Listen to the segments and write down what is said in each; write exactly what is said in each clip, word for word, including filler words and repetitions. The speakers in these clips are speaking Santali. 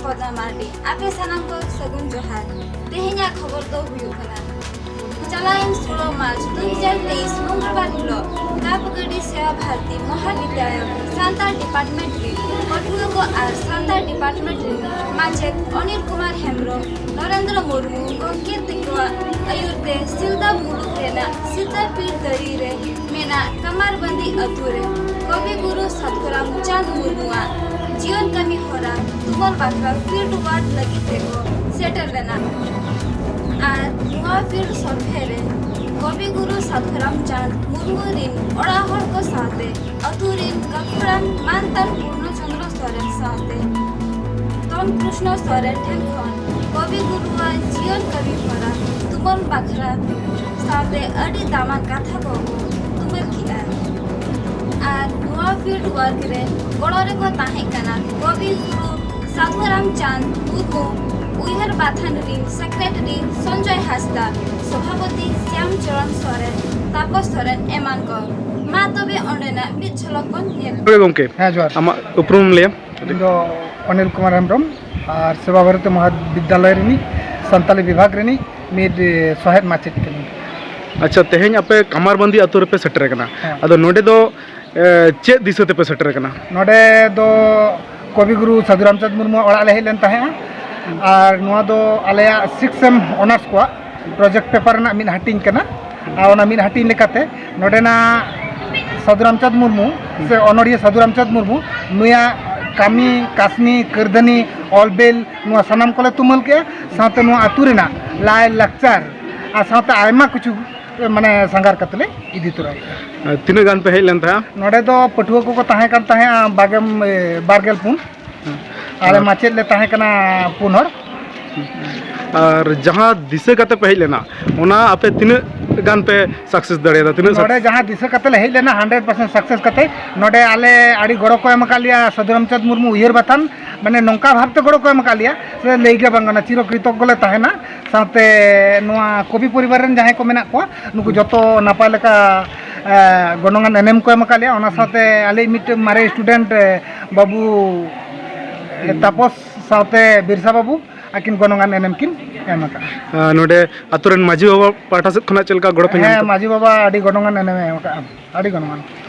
ᱯᱚᱫᱟ ᱢᱟᱨᱰᱤ, ᱟᱯᱮ ᱥᱟᱱᱟᱢ ᱠᱚ ᱥᱟᱹᱜᱩᱱ ᱡᱚᱦᱟᱨ᱾ ᱛᱮᱦᱮᱧᱟᱜ ᱠᱷᱚᱵᱚᱨ ᱫᱚ ᱦᱩᱭᱩᱜ ᱠᱟᱱᱟ, ᱪᱟᱞᱟᱣᱮᱱ ᱥᱳᱞᱳ ᱢᱟᱨᱪ ᱫᱩ ᱦᱟᱡᱟᱨ ᱛᱮᱭᱤᱥ ᱢᱚᱝᱜᱚᱞᱵᱟᱨ ᱦᱤᱞᱳᱜ ᱠᱟᱯᱜᱟᱹᱰᱤ ᱥᱮᱵᱟ ᱵᱷᱟᱨᱚᱛᱤ ᱢᱚᱦᱟᱵᱤᱫᱽᱭᱟᱞᱚᱭ ᱥᱟᱱᱛᱟᱲ ᱰᱤᱯᱟᱨᱴᱢᱮᱱᱴ ᱨᱤᱱ ᱯᱟᱹᱴᱷᱩᱣᱟᱹ ᱠᱚ ᱟᱨ ᱥᱟᱱᱛᱟᱲ ᱰᱤᱯᱟᱨᱴᱢᱮᱱᱴ ᱨᱤᱱ ᱢᱟᱪᱮᱫ ᱚᱱᱤᱞ ᱠᱩᱢᱟᱨ ᱦᱮᱢᱵᱨᱚᱢ, ᱱᱚᱨᱮᱱᱫᱨᱚ ᱢᱩᱨᱢᱩ ᱜᱚᱢᱠᱮ ᱛᱮᱠᱚᱣᱟᱜ ᱟᱹᱭᱩᱨ ᱛᱮ ᱥᱤᱞᱫᱟᱹ ᱢᱩᱞᱩᱠ ᱨᱮᱱᱟᱜ ᱥᱤᱞᱫᱟᱹ ᱯᱤᱲ ᱛᱟᱹᱨᱤ ᱨᱮ ᱢᱮᱱᱟᱜ ᱠᱟᱢᱟᱨᱵᱟᱸᱫᱤ ᱟᱹᱛᱩ ᱨᱮ ᱠᱚᱵᱤ ᱜᱩᱨᱩ ᱥᱟᱫᱷᱩᱨᱟᱢ ᱪᱟᱸᱫᱽ ᱢᱩᱨᱢᱩᱣᱟᱜ ᱡᱤᱭᱚᱱ ᱠᱟᱹᱢᱤ ᱦᱚᱨᱟ ᱛᱩᱢᱟᱹᱞ ᱵᱟᱠᱷᱨᱟ ᱯᱷᱤᱞᱰ ᱣᱟᱨᱠ ᱞᱟᱹᱜᱤᱫ ᱛᱮᱠᱚ ᱥᱮᱴᱮᱨ ᱞᱮᱱᱟ᱾ ᱟᱨ ᱱᱚᱣᱟ ᱯᱷᱤᱞᱰ ᱥᱚᱨᱵᱷᱮ ᱨᱮ ᱠᱚᱵᱤ ᱜᱩᱨᱩ ᱥᱟᱫᱷᱩᱨᱟᱢ ᱪᱟᱸᱫᱽ ᱢᱩᱨᱢᱩ ᱨᱤᱱ ᱚᱲᱟᱜ ᱦᱚᱲ ᱠᱚ ᱥᱟᱶᱛᱮ ᱟᱹᱛᱩ ᱨᱤᱱ ᱜᱟᱹᱠᱷᱩᱲᱟᱱ ᱢᱟᱱᱛᱟᱱ ᱯᱩᱨᱱᱚ ᱪᱚᱸᱫᱽᱨᱚ ᱥᱚᱨᱮᱱ ᱥᱟᱶᱛᱮ ᱫᱷᱚᱱ ᱠᱨᱤᱥᱱᱚ ᱥᱚᱨᱮᱱ ᱴᱷᱮᱱ ᱠᱷᱚᱱ ᱠᱚᱵᱤ ᱜᱩᱨᱩᱣᱟᱜ ᱡᱤᱭᱚᱱ ᱠᱟᱹᱢᱤ ᱦᱚᱨᱟ ᱛᱩᱢᱟᱹᱞ ᱵᱟᱠᱷᱨᱟ ᱥᱟᱶᱛᱮ ᱟᱹᱰᱤ ᱫᱟᱢᱟᱱ ᱠᱟᱛᱷᱟ ᱠᱚ ᱠᱚ ᱛᱩᱢᱟᱹᱞ ᱠᱮᱫᱼᱟ᱾ ᱟᱨ ᱱᱚᱣᱟ ᱯᱷᱤᱞᱰ ᱣᱟᱨᱠ ᱨᱮ ᱜᱚᱲᱚ ᱨᱮᱠᱚ ᱛᱟᱦᱮᱸ ᱠᱟᱱᱟ ᱠᱚᱵᱤ ᱜᱩᱨᱩ ᱥᱟᱫᱷᱩᱨᱟᱢ ᱪᱟᱸᱫᱽ ᱢᱩᱨᱢᱩ, ᱩᱭᱦᱟᱹᱨ ᱵᱟᱛᱷᱟᱱ ᱨᱤᱱ ᱥᱮᱠᱨᱮᱴᱟᱨᱤ ᱥᱚᱧᱡᱚᱭ ᱦᱟᱸᱥᱫᱟ, ᱥᱚᱵᱷᱟᱯᱚᱛᱤ ᱥᱭᱟᱢ ᱪᱚᱨᱚᱱ ᱥᱚᱨᱮᱱ, ᱛᱟᱯᱚᱥ ᱥᱚᱨᱮᱱ ᱮᱢᱟᱱ ᱠᱚ᱾ ᱢᱟ ᱛᱚᱵᱮ ᱚᱸᱰᱮᱱᱟᱜ ᱢᱤᱫ ᱡᱷᱚᱞᱚᱠ ᱵᱚᱱ ᱧᱮᱞ᱾ ᱦᱳᱭ ᱜᱚᱢᱠᱮ, ᱦᱮᱸ, ᱡᱚᱦᱟᱨ᱾ ᱟᱢᱟᱜ ᱩᱯᱨᱩᱢ ᱞᱟᱹᱭᱟᱢ? ᱤᱧ ᱫᱚ ᱚᱱᱤᱞ ᱠᱩᱢᱟᱨ ᱦᱮᱢᱵᱨᱚᱢ ᱟᱨ ᱥᱮᱵᱟ ᱵᱷᱟᱨᱚᱛᱤ ᱢᱚᱦᱟᱵᱤᱫᱽᱭᱟᱞᱚᱭ ᱨᱤᱱᱤᱡ ᱥᱟᱱᱛᱟᱞᱤ ᱵᱤᱵᱷᱟᱜᱽ ᱨᱤᱱᱤᱡ ᱢᱤᱫ, ᱮ, ᱥᱚᱦᱮᱫ ᱢᱟᱪᱮᱫ ᱠᱟᱹᱱᱟᱹᱧ᱾ ᱟᱪᱪᱷᱟ, ᱛᱮᱦᱮᱧ ᱟᱯᱮ ᱠᱟᱢᱟᱨᱵᱟᱸᱫᱤ ᱟᱛᱳ ᱨᱮᱯᱮ ᱥᱮᱴᱮᱨ ᱟᱠᱟᱱᱟ᱾ ᱦᱮᱸ᱾ ᱟᱫᱚ ᱱᱚᱰᱮ ᱫᱚ, ᱮ, ᱪᱮᱫ ᱫᱤᱥᱟᱹ ᱛᱮᱯᱮ ᱥᱮᱴᱮᱨ ᱟᱠᱟᱱᱟ? ᱱᱚᱰᱮ ᱫᱚ ᱠᱚᱵᱤ ᱜᱩᱨᱩ ᱥᱟᱫᱷᱩ ᱨᱟᱢᱪᱟᱸᱫᱽ ᱢᱩᱨᱢᱩᱣᱟᱜ ᱚᱲᱟᱜ ᱞᱮ ᱦᱮᱡ ᱞᱮᱱ ᱛᱟᱦᱮᱸᱜᱼᱟ᱾ ᱟᱨ ᱱᱚᱣᱟ ᱫᱚ ᱟᱞᱮᱭᱟᱜ ᱥᱤᱠᱥ ᱥᱮᱢ ᱚᱱᱟᱨᱥ ᱠᱚᱣᱟᱜ ᱯᱨᱚᱡᱮᱠᱴ ᱯᱮᱯᱟᱨ ᱨᱮᱱᱟᱜ ᱢᱤᱫ ᱦᱟᱹᱴᱤᱧ ᱠᱟᱱᱟ᱾ ᱟᱨ ᱚᱱᱟ ᱢᱤᱫ ᱦᱟᱹᱴᱤᱧ ᱞᱮᱠᱟᱛᱮ ᱱᱚᱰᱮᱱᱟᱜ ᱥᱟᱫᱷᱩ ᱨᱟᱢᱪᱟᱸᱫᱽ ᱢᱩᱨᱢᱩ ᱥᱮ ᱚᱱᱚᱲᱦᱤᱭᱟᱹ ᱥᱟᱫᱷᱩ ᱨᱟᱢᱪᱟᱸᱫᱽ ᱢᱩᱨᱢᱩ, ᱱᱩᱭᱟᱜ ᱠᱟᱹᱢᱤ, ᱠᱟᱹᱥᱱᱤ, ᱠᱟᱹᱨᱫᱷᱟᱹᱱᱤ, ᱚᱞ ᱵᱮᱞ, ᱱᱚᱣᱟ ᱥᱟᱱᱟᱢ ᱠᱚᱞᱮ ᱛᱩᱢᱟᱹᱞ ᱠᱮᱜᱼᱟ᱾ ᱥᱟᱶᱛᱮ ᱱᱚᱣᱟ ᱟᱹᱛᱩ ᱨᱮᱱᱟᱜ ᱞᱟᱭ ᱞᱟᱠᱪᱟᱨ ᱟᱨ ᱥᱟᱶᱛᱮ ᱟᱭᱢᱟ ᱠᱤᱪᱷᱩ, ᱢᱟᱱᱮ, ᱥᱟᱸᱜᱷᱟᱨ ᱠᱟᱛᱮ ᱞᱮ ᱤᱫᱤ ᱛᱚᱨᱟᱭᱮᱫᱼᱟ᱾ ᱟᱨ ᱛᱤᱱᱟᱹᱜ ᱜᱟᱱ ᱯᱮ ᱦᱮᱡ ᱞᱮᱱ ᱛᱟᱦᱮᱸᱫ? ᱱᱚᱰᱮ ᱫᱚ ᱯᱟᱹᱴᱷᱩᱣᱟᱹ ᱠᱚᱠᱚ ᱛᱟᱦᱮᱸ ᱠᱟᱱ ᱛᱟᱦᱮᱸᱫ ᱵᱟᱨᱜᱮᱞ, ᱮ, ᱵᱟᱨᱜᱮᱞ ᱯᱩᱱ᱾ ᱟᱞᱮ ᱟᱨ ᱢᱟᱪᱮᱫ ᱞᱮ ᱛᱟᱦᱮᱸ ᱠᱟᱱᱟ ᱯᱩᱱ ᱦᱚᱲ᱾ ᱟᱨ ᱡᱟᱦᱟᱸ ᱫᱤᱥᱟᱹ ᱠᱟᱛᱮ ᱯᱮ ᱦᱮᱡ ᱞᱮᱱᱟ, ᱚᱱᱟ ᱟᱯᱮ ᱛᱤᱱᱟᱹᱜ ᱜᱟᱱ ᱯᱮ ᱥᱟᱠᱥᱮᱥ ᱫᱟᱲᱮᱭᱟᱫᱟ? ᱛᱤᱱᱟᱹᱜ ᱱᱚᱰᱮ ᱥᱟᱠᱥᱮᱥ? ᱡᱟᱦᱟᱸ ᱫᱤᱥᱟᱹ ᱠᱟᱛᱮ ᱞᱮ ᱦᱮᱡ ᱞᱮᱱᱟ, ᱦᱟᱱᱰᱨᱮᱰ ᱯᱟᱨᱥᱮᱱᱴ ᱥᱟᱠᱥᱮᱥ ᱠᱟᱛᱮ ᱱᱚᱰᱮ ᱟᱞᱮ ᱟᱹᱰᱤ ᱜᱚᱲᱚ ᱠᱚ ᱮᱢ ᱟᱠᱟᱫ ᱞᱮᱭᱟ᱾ ᱥᱟᱹᱫᱷᱩ ᱨᱟᱢᱪᱟᱸᱫᱽ ᱢᱩᱨᱢᱩ ᱩᱭᱦᱟᱹᱨ ᱵᱟᱛᱷᱟᱱ, ᱢᱟᱱᱮ, ᱱᱚᱝᱠᱟ ᱵᱷᱟᱵᱽᱛᱮ ᱜᱚᱲᱚ ᱠᱚ ᱮᱢ ᱟᱠᱟᱫ ᱞᱮᱭᱟ, ᱥᱮ ᱞᱟᱹᱭ ᱜᱮ ᱵᱟᱝ ᱜᱟᱱᱚᱜᱼᱟ, ᱪᱤᱨᱚ ᱠᱨᱤᱛᱚᱜᱽᱜᱚ ᱞᱮ ᱛᱟᱦᱮᱱᱟ᱾ ᱥᱟᱶᱛᱮ ᱱᱚᱣᱟ ᱠᱚᱵᱤ ᱯᱚᱨᱤᱵᱟᱨ ᱨᱮᱱ ᱡᱟᱦᱟᱸᱭ ᱠᱚ ᱢᱮᱱᱟᱜ ᱠᱚᱣᱟ, ᱱᱩᱠᱩ ᱡᱚᱛᱚ ᱱᱟᱯᱟᱭ ᱞᱮᱠᱟ, ᱮ, ᱜᱚᱱᱚᱝᱟᱱ ᱮᱱᱮᱢ ᱠᱚ ᱮᱢ ᱟᱠᱟᱫ ᱞᱮᱭᱟ᱾ ᱚᱱᱟ ᱥᱟᱶᱛᱮ ᱟᱞᱮᱭᱤᱡ ᱢᱤᱫᱴᱮᱱ ᱢᱟᱨᱮ ᱥᱴᱩᱰᱮᱱᱴ, ᱮ, ᱵᱟᱹᱵᱩ, ᱮ, ᱛᱟᱯᱚᱥ ᱥᱟᱶᱛᱮ ᱵᱤᱨᱥᱟ ᱵᱟᱹᱵᱩ ᱟᱹᱠᱤᱱ ᱜᱚᱱᱚᱝᱟᱱ ᱮᱱᱮᱢ ᱠᱤᱱ ᱮᱢ ᱟᱠᱟᱫᱼᱟ᱾ ᱟᱨ ᱱᱚᱰᱮ ᱟᱛᱳ ᱨᱮᱱ ᱢᱟᱹᱡᱷᱤ ᱵᱟᱵᱟ ᱯᱟᱦᱴᱟ ᱥᱮᱫ ᱠᱷᱚᱱᱟᱜ ᱪᱮᱫ ᱞᱮᱠᱟ ᱜᱚᱲᱚ ᱯᱮ ᱧᱟᱢ ᱦᱮᱸ, ᱠᱮᱫᱟ? ᱢᱟᱹᱡᱷᱤ ᱵᱟᱵᱟ ᱟᱹᱰᱤ ᱜᱚᱱᱚᱝᱟᱱ ᱮᱱᱮᱢᱮ ᱮᱢ ᱟᱠᱟᱫᱼᱟ, ᱟᱹᱰᱤ ᱜᱚᱱᱚᱝᱟᱱ᱾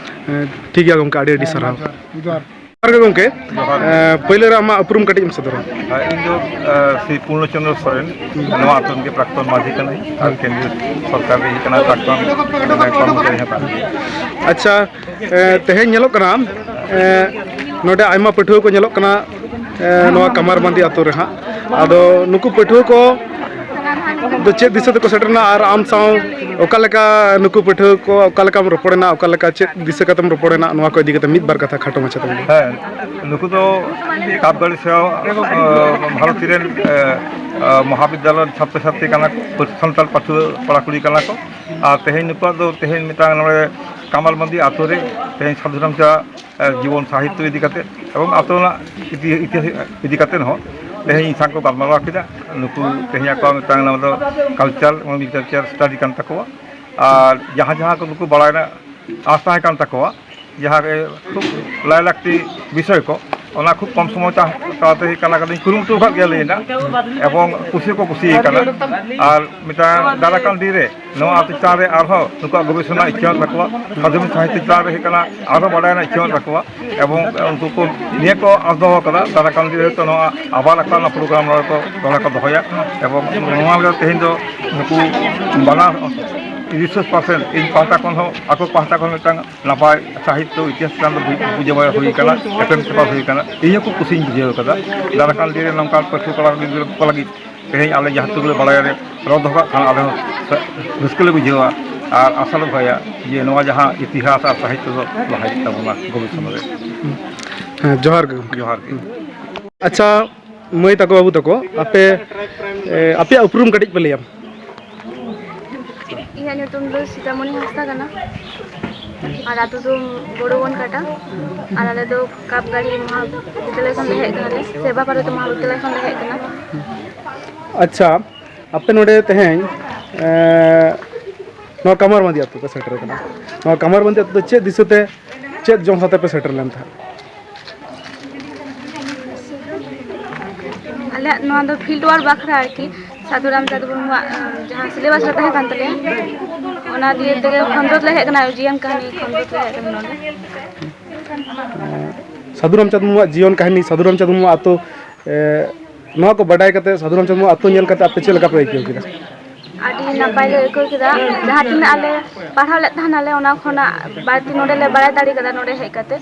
ᱦᱮᱸ, ᱴᱷᱤᱠ ᱜᱮᱭᱟ ᱜᱚᱢᱠᱮ, ᱟᱹᱰᱤ ᱟᱹᱰᱤ ᱦᱮᱸ, ᱥᱟᱨᱦᱟᱣ᱾ ᱢᱟ ᱡᱚᱦᱟᱨ, ᱡᱚᱦᱟᱨ᱾ ᱡᱚᱦᱟᱨ ᱜᱮ ᱜᱚᱢᱠᱮ, ᱡᱚᱦᱟᱨ ᱜᱮ᱾ ᱮᱸ, ᱯᱳᱭᱞᱳ ᱨᱮ ᱟᱢᱟᱜ ᱩᱯᱨᱩᱢ ᱠᱟᱹᱴᱤᱡ ᱮᱢ ᱥᱚᱫᱚᱨᱟ᱾ ᱦᱮᱸ, ᱤᱧ ᱫᱚ, ᱮᱸ, ᱥᱨᱤ ᱯᱩᱨᱱᱚᱪᱚᱱᱫᱨᱚ ᱥᱚᱨᱮᱱ, ᱱᱚᱣᱟ ᱟᱛᱳ ᱨᱮᱱ ᱜᱮ ᱯᱨᱟᱠᱛᱚᱱ ᱢᱟᱹᱡᱷᱤ ᱠᱟᱹᱱᱟᱹᱧ ᱟᱨ ᱠᱮᱱᱫᱨᱚ ᱥᱚᱨᱠᱟᱨ ᱨᱮ ᱤᱧ ᱠᱟᱱᱟ ᱯᱨᱟᱠᱛᱚᱱ, ᱢᱟᱱᱮ, ᱠᱚᱨᱢᱚᱪᱟᱨᱤ ᱦᱚᱸ ᱠᱟᱱ ᱜᱮᱭᱟ᱾ ᱟᱪᱪᱷᱟ, ᱮᱸ, ᱛᱮᱦᱮᱧ ᱧᱮᱞᱚᱜ ᱠᱟᱱᱟ, ᱮᱸ, ᱱᱚᱰᱮ ᱟᱭᱢᱟ ᱯᱟᱹᱴᱷᱩᱣᱟᱹ ᱠᱚ ᱧᱮᱞᱚᱜ ᱠᱟᱱᱟ, ᱮᱸ, ᱱᱚᱣᱟ ᱠᱟᱢᱟᱨ ᱵᱟᱸᱫᱤ ᱟᱛᱳ ᱨᱮ ᱦᱟᱸᱜ᱾ ᱟᱫᱚ ᱱᱩᱠᱩ ᱯᱟᱹᱴᱷᱩᱣᱟᱹ ᱠᱚ ᱫᱚ ᱪᱮᱫ ᱫᱤᱥᱟᱹ ᱛᱮᱠᱚ ᱥᱮᱴᱮᱨ ᱮᱱᱟ ᱟᱨ ᱟᱢ ᱥᱟᱶ ᱚᱠᱟ ᱞᱮᱠᱟ ᱱᱩᱠᱩ ᱯᱟᱹᱴᱷᱩᱣᱟᱹ ᱠᱚ ᱚᱠᱟ ᱞᱮᱠᱟᱢ ᱨᱚᱯᱚᱲ ᱮᱱᱟ, ᱚᱠᱟ ᱞᱮᱠᱟ ᱪᱮᱫ ᱫᱤᱥᱟᱹ ᱠᱟᱛᱮᱢ ᱨᱚᱯᱚᱲ ᱮᱱᱟ, ᱱᱚᱣᱟ ᱠᱚ ᱤᱫᱤ ᱠᱟᱛᱮ ᱢᱤᱫ ᱵᱟᱨ ᱠᱟᱛᱷᱟ ᱠᱷᱟᱴᱚ ᱢᱟᱪᱷᱟ ᱛᱮ ᱞᱟᱹᱭ ᱢᱮ᱾ ᱦᱮᱸ, ᱱᱩᱠᱩ ᱫᱚ ᱠᱟᱯᱜᱟᱲᱤ ᱥᱮᱣᱟ, ᱟᱸ, ᱵᱷᱟᱨᱚᱛᱤ ᱨᱮᱱ, ᱟᱸ, ᱢᱚᱦᱟᱵᱤᱫᱽᱫᱟᱞᱚᱭ ᱨᱮᱱ ᱪᱷᱟᱛᱨᱚ ᱪᱷᱟᱛᱨᱤ ᱠᱟᱱᱟ ᱠᱚ, ᱥᱟᱱᱛᱟᱲ ᱯᱟᱹᱴᱷᱩᱣᱟᱹ ᱠᱚᱲᱟ ᱠᱩᱲᱤ ᱠᱟᱱᱟ ᱠᱚ᱾ ᱟᱨ ᱛᱮᱦᱮᱧ ᱱᱩᱠᱩᱣᱟᱜ ᱫᱚ ᱛᱮᱦᱮᱧ ᱢᱤᱫᱴᱟᱝ ᱱᱚᱰᱮ ᱠᱟᱢᱟᱨᱵᱟᱸᱫᱤ ᱟᱛᱳ ᱨᱮ ᱛᱮᱦᱮᱧ ᱥᱟᱹᱫᱷᱩ ᱨᱟᱢᱪᱟᱸᱫᱽ, ᱟᱸ, ᱡᱤᱵᱚᱱ ᱥᱟᱦᱤᱛᱛᱚ ᱤᱫᱤ ᱠᱟᱛᱮ ᱮᱵᱚᱝ ᱟᱛᱳ ᱨᱮᱱᱟᱜ ᱤᱛᱤ-, ᱤᱛᱤᱦᱟᱥ ᱤᱫᱤ ᱠᱟᱛᱮ ᱦᱚᱸ ᱛᱮᱦᱮᱧ ᱤᱧ ᱥᱟᱶ ᱠᱚ ᱜᱟᱞᱢᱟᱨᱟᱣ ᱠᱮᱫᱟ᱾ ᱱᱩᱠᱩ ᱛᱮᱦᱮᱧ ᱟᱠᱚᱣᱟᱜ ᱢᱤᱫᱴᱟᱝ ᱱᱚᱣᱟ ᱫᱚ culture, ᱢᱤᱫᱴᱟᱝ culture study ᱠᱟᱱ ᱛᱟᱠᱚᱣᱟ᱾ ᱟᱨ ᱡᱟᱦᱟᱸ ᱡᱟᱦᱟᱸ ᱠᱚ ᱱᱩᱠᱩ ᱵᱟᱲᱟᱭ ᱨᱮᱱᱟᱜ ᱟᱥ ᱛᱟᱦᱮᱸ ᱠᱟᱱ ᱛᱟᱠᱚᱣᱟ, ᱡᱟᱦᱟᱸ ᱨᱮ ᱠᱷᱩᱵ ᱞᱟᱭ ᱞᱟᱹᱠᱛᱤ ᱵᱤᱥᱚᱭ ᱠᱚ, ᱚᱱᱟ ᱠᱷᱩᱵ ᱠᱚᱢ ᱥᱚᱢᱚᱭ ᱛᱟ-, ᱛᱟᱞᱟᱛᱮ ᱦᱩᱭᱩᱜ ᱠᱟᱱᱟ, ᱠᱟᱛᱮᱧ ᱠᱩᱨᱩᱢᱩᱴᱩ ᱟᱠᱟᱫ ᱜᱮᱭᱟ ᱞᱟᱹᱭ ᱨᱮᱱᱟᱜ, ᱮᱵᱚᱝ ᱠᱩᱥᱤ ᱠᱚ ᱠᱩᱥᱤ ᱟᱠᱟᱱᱟ᱾ ᱟᱨ ᱢᱤᱫᱴᱟᱝ ᱫᱟᱨᱟᱭ ᱠᱟᱱ ᱫᱤᱱ ᱨᱮ ᱱᱚᱣᱟ ᱟᱛᱳ ᱪᱮᱛᱟᱱ ᱨᱮ ᱟᱨᱦᱚᱸ ᱱᱩᱠᱩᱣᱟᱜ ᱜᱚᱵᱮᱥᱚᱱᱟ ᱤᱪᱪᱷᱟᱹ ᱢᱮᱱᱟᱜ ᱛᱟᱠᱚᱣᱟ, ᱥᱟᱫᱷᱩ ᱥᱟᱦᱤᱛᱛᱚ ᱪᱮᱛᱟᱱ ᱨᱮ ᱦᱩᱭᱩᱜ ᱠᱟᱱᱟ ᱟᱨᱦᱚᱸ ᱵᱟᱰᱟᱭ ᱨᱮᱱᱟᱜ ᱤᱪᱪᱷᱟᱹ ᱢᱮᱱᱟᱜ ᱛᱟᱠᱚᱣᱟ, ᱮᱵᱚᱝ ᱩᱱᱠᱩ ᱠᱚ ᱱᱤᱭᱟᱹ ᱠᱚ ᱟᱸᱥ ᱫᱚᱦᱚ ᱠᱟᱫᱟ, ᱫᱟᱨᱟᱭ ᱠᱟᱱ ᱫᱤᱱ ᱨᱮ ᱦᱚᱭᱛᱳ ᱱᱚᱣᱟ ᱟᱵᱟᱨ ᱟᱠᱚ ᱚᱱᱟ program ᱱᱚᱰᱮ ᱠᱚ, ᱱᱚᱰᱮ ᱠᱚ ᱫᱚᱦᱚᱭᱟ᱾ ᱮᱵᱚᱝ ᱱᱚᱣᱟ ᱞᱮᱠᱟ ᱛᱮᱦᱮᱧ ᱫᱚ ᱱᱩᱠᱩ ᱵᱟᱱᱟᱨ ᱨᱤᱥᱳᱨᱥ ᱯᱟᱨᱥᱚᱱ, ᱤᱧ ᱯᱟᱦᱴᱟ ᱠᱷᱚᱱ ᱦᱚᱸ, ᱟᱠᱚ ᱯᱟᱦᱴᱟ ᱠᱷᱚᱱ ᱢᱤᱫᱴᱟᱝ ᱱᱟᱯᱟᱭ ᱥᱟᱦᱤᱛᱛᱚ ᱤᱛᱤᱦᱟᱥ ᱪᱮᱛᱟᱱ ᱨᱮ ᱵᱩᱡᱷᱟᱹᱣ ᱦᱩᱭ ᱠᱟᱱᱟ, ᱮᱯᱮᱢ ᱪᱟᱯᱟᱞ ᱦᱩᱭ ᱠᱟᱱᱟ᱾ ᱤᱧ ᱦᱚᱸ ᱠᱩᱥᱤᱧ ᱵᱩᱡᱷᱟᱹᱣ ᱠᱟᱫᱟ᱾ ᱫᱟᱨᱟᱭ ᱠᱟᱱ ᱫᱤᱱ ᱨᱮ ᱱᱚᱝᱠᱟᱱ ᱯᱟᱹᱴᱷᱩᱣᱟᱹ ᱠᱚᱲᱟ ᱜᱤᱫᱽᱨᱟᱹ ᱠᱚ ᱞᱟᱹᱜᱤᱫ ᱛᱮᱦᱮᱧ ᱟᱞᱮ ᱡᱟᱦᱟᱸ ᱴᱩᱠᱩ ᱞᱮ ᱵᱟᱲᱟᱭᱟ ᱞᱮ ᱨᱚᱲ ᱫᱚᱦᱚ ᱠᱟᱜ ᱠᱷᱟᱱ, ᱟᱞᱮ ᱦᱚᱸ ᱨᱟᱹᱥᱠᱟᱹ ᱞᱮ ᱵᱩᱡᱷᱟᱹᱣᱟ ᱟᱨ ᱟᱥᱟ ᱞᱮ ᱫᱚᱦᱚᱭᱟ ᱡᱮ ᱱᱚᱣᱟ ᱡᱟᱦᱟᱸ ᱤᱛᱤᱦᱟᱥ ᱟᱨ ᱥᱟᱦᱤᱛᱛᱚ ᱫᱚ ᱞᱟᱦᱟ ᱤᱫᱤᱜ ᱛᱟᱵᱚᱱᱟ ᱵᱷᱚᱵᱤᱥᱥᱚᱛ ᱨᱮ᱾ ᱦᱮᱸ, ᱡᱚᱦᱟᱨ ᱜᱮ ᱜᱚᱢᱠᱮ᱾ ᱡᱚᱦᱟᱨ ᱜᱮ᱾ ᱟᱪᱪᱷᱟ, ᱢᱟᱹᱭ ᱛᱟᱠᱚ, ᱵᱟᱹᱵᱩ ᱛᱟᱠᱚ, ᱟᱯᱮ, ᱮ, ᱟᱯᱮᱭᱟᱜ ᱩᱯᱨᱩᱢ ᱠᱟᱹᱴᱤᱡ ᱯᱮ ᱞᱟᱹᱭᱟ᱾ ᱤᱧᱟᱹᱜ ᱧᱩᱛᱩᱢ ᱫᱚ ᱥᱤᱛᱟᱢᱚᱱᱤ ᱦᱟᱸᱥᱫᱟ ᱠᱟᱱᱟ᱾ ᱟᱨ ᱟᱹᱛᱩ ᱫᱚ ᱵᱳᱰᱳᱵᱚᱱ ᱠᱟᱴᱟ᱾ ᱟᱨ ᱟᱞᱮ ᱫᱚ ᱠᱟᱯᱜᱟᱲᱤ ᱢᱚᱦᱟᱵᱤᱫᱽᱫᱟᱞᱚᱭ ᱠᱷᱚᱱ ᱞᱮ ᱦᱮᱡ ᱠᱟᱱᱟᱞᱮ, ᱥᱮᱵᱟ ᱵᱷᱟᱨᱚᱛᱤ ᱢᱚᱦᱟᱵᱤᱫᱽᱫᱟᱞᱚᱭ ᱠᱷᱚᱱ ᱞᱮ ᱦᱮᱡ ᱠᱟᱱᱟ᱾ ᱟᱪᱪᱷᱟ, ᱟᱯᱮ ᱱᱚᱰᱮ ᱛᱮᱦᱮᱧ, ᱮᱸ, ᱱᱚᱣᱟ ᱠᱟᱢᱟᱨᱵᱟᱸᱫᱤ ᱟᱹᱛᱩ ᱯᱮ ᱥᱮᱴᱮᱨ ᱠᱟᱱᱟ᱾ ᱱᱚᱣᱟ ᱠᱟᱢᱟᱨᱵᱟᱸᱫᱤ ᱟᱹᱛᱩ ᱫᱚ ᱪᱮᱫ ᱫᱤᱥᱟᱹᱛᱮ, ᱪᱮᱫ ᱡᱚᱢ ᱥᱟᱶᱛᱮ ᱯᱮ ᱥᱮᱴᱮᱨ ᱞᱮᱱ ᱛᱟᱦᱮᱸᱫ? ᱟᱞᱮᱭᱟᱜ ᱱᱚᱣᱟ ᱫᱚ ᱯᱷᱤᱞᱰ ᱣᱟᱨᱠ ᱵᱟᱠᱷᱨᱟ ᱟᱨᱠᱤ, ᱥᱟᱹᱫᱷᱩ ᱨᱟᱢᱪᱟᱸᱫᱽ ᱢᱩᱨᱢᱩᱣᱟᱜ ᱡᱟᱦᱟᱸ ᱥᱤᱞᱮᱵᱟᱥ ᱨᱮ ᱛᱟᱦᱮᱸ ᱠᱟᱱ ᱛᱟᱞᱮᱭᱟ, ᱚᱱᱟ ᱫᱤᱭᱮ ᱛᱮᱜᱮ ᱠᱷᱚᱸᱫᱽᱨᱚᱸᱫᱽ ᱞᱮ ᱦᱮᱡ ᱟᱠᱟᱱᱟ, ᱡᱤᱭᱚᱱ ᱠᱟᱹᱦᱱᱤ ᱠᱷᱚᱸᱫᱽᱨᱚᱸᱫᱽ ᱞᱮ ᱦᱮᱡ ᱟᱠᱟᱱᱟ ᱱᱚᱰᱮ᱾ ᱥᱟᱹᱫᱷᱩ ᱨᱟᱢᱪᱟᱸᱫᱽ ᱢᱩᱨᱢᱩᱣᱟᱜ ᱡᱤᱭᱚᱱ ᱠᱟᱹᱦᱱᱤ, ᱥᱟᱹᱫᱷᱩ ᱨᱟᱢᱪᱟᱸᱫᱽ ᱢᱩᱨᱢᱩᱣᱟᱜ ᱟᱹᱛᱩ, ᱮ, ᱱᱚᱣᱟ ᱠᱚ ᱵᱟᱰᱟᱭ ᱠᱟᱛᱮ, ᱥᱟᱹᱫᱷᱩ ᱨᱟᱢᱪᱟᱸᱫᱽ ᱢᱩᱨᱢᱩᱣᱟᱜ ᱟᱹᱛᱩ ᱧᱮᱞ ᱠᱟᱛᱮ ᱟᱯᱮ ᱪᱮᱫ ᱞᱮᱠᱟ ᱯᱮ ᱟᱹᱭᱠᱟᱹᱣ ᱠᱮᱫᱟ? ᱟᱹᱰᱤ ᱱᱟᱯᱟᱭ ᱞᱮ ᱟᱹᱭᱠᱟᱹᱣ ᱠᱮᱫᱟ᱾ ᱡᱟᱦᱟᱸ ᱛᱤᱱᱟᱹᱜ ᱟᱞᱮ ᱯᱟᱲᱦᱟᱣ ᱞᱮᱫ ᱛᱟᱦᱮᱱᱟᱞᱮ, ᱚᱱᱟ ᱠᱷᱚᱱᱟᱜ ᱵᱟᱹᱲᱛᱤ ᱱᱚᱰᱮ ᱞᱮ ᱵᱟᱲᱟᱭ ᱫᱟᱲᱮ ᱠᱟᱫᱟ ᱱᱚᱰᱮ ᱦᱮᱡ ᱠᱟᱛᱮ᱾